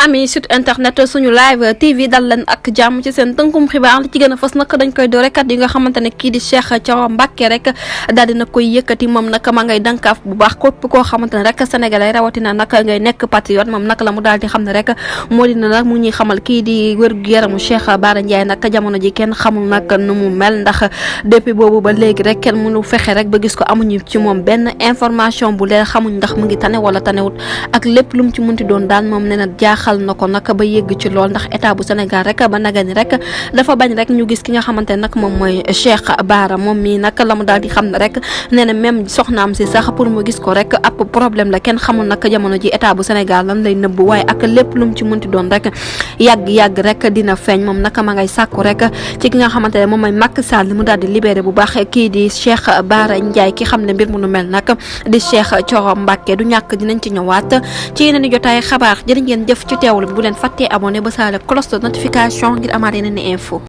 ami site internet suñu live TV dal leen ak jàmm ci seen tënkum xibaar li ci gën a fës nag dañ koy door rek kat yi nga xamante ne kii di Cheikh Thioro Mbacké rek daal dina koy yëkkati moom nag ma ngay dankaaf bu baax képp koo xamante ne rek sénégalais rawatina nag ngay nekk patriote moom nag la mu daal di xam ne rek moo dina nag mu ñuy xamal kii di wér-gu-yaramu Cheikh Bara Ndiaye nag jamono ji kenn xamul nag nu mu mel ndax depuis boobu ba léegi rek kenn mënu fexe rek ba gis ko amuñu ci moom benn information bu leer xamuñ ndax mu ngi tane wala tanewut ak lépp lu mu ci munti doon daal moom nee na jaaxal na ko nag ba yegg ci lool ndax état bu Sénégal rek ba nagani rek dafa bañ rek ñu gis ki nga xamante ne nag moom mooy Cheikh Bara moom mii nag la mu daal di xam ne rek nee na même soxnaam si sax pour mu gis ko rek ab problème la kenn xamul nag jamono ji état bu Sénégal lan lay nëbb waaye ak lépp lu mu ci munti doon rek yàgg rek dina feeñ moom nag ma ngay sàkku rek ci ki nga xamante ne moom mooy Macky Sall mu daal di libéré bu baax kii di Cheikh Bara Ndiaye ki xam ne mbir mu nu mel nag di Cheikh Thioro Mbacké du ñàkk dinañ ci ñëwaat ci yeneen i jotaay xabaar jërë ngeen jëf ci teewlu bi bu leen fàttee abonné ba saale cloche de notification ngir amaat yeneen i info